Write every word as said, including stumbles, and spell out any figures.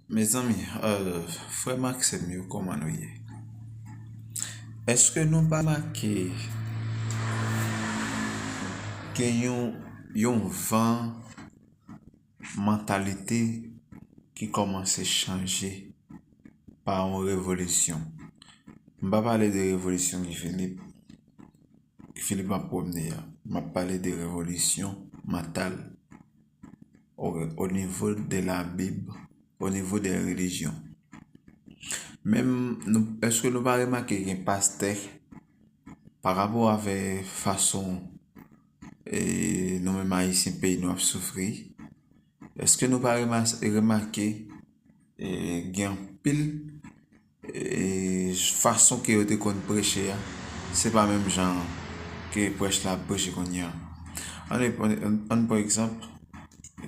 Mezanmi, euh, frè m ak sè m yo, kòman nou ye? Èske nou pa remake gen yon, yon van mantalite ki kòmanse chanje pa yon revolisyon? M pa pale de revolisyon Guy Philippe, Guy Philippe m ap pwomne a. M ap pale de revolisyon mantal o, o nivo de la Bib, o nivo de relijyon. Menm nou, èske nou pa remake gen pastè pa rapò avè fason e, nou menm Ayisyen peyi nou ap soufri? Èske nou pa rema- remake e, gen anpil e, fason ke yo te konn preche a, se pa menm jan ke prèch la ap preche kounye a? Ann, ann, ann pran egzanp,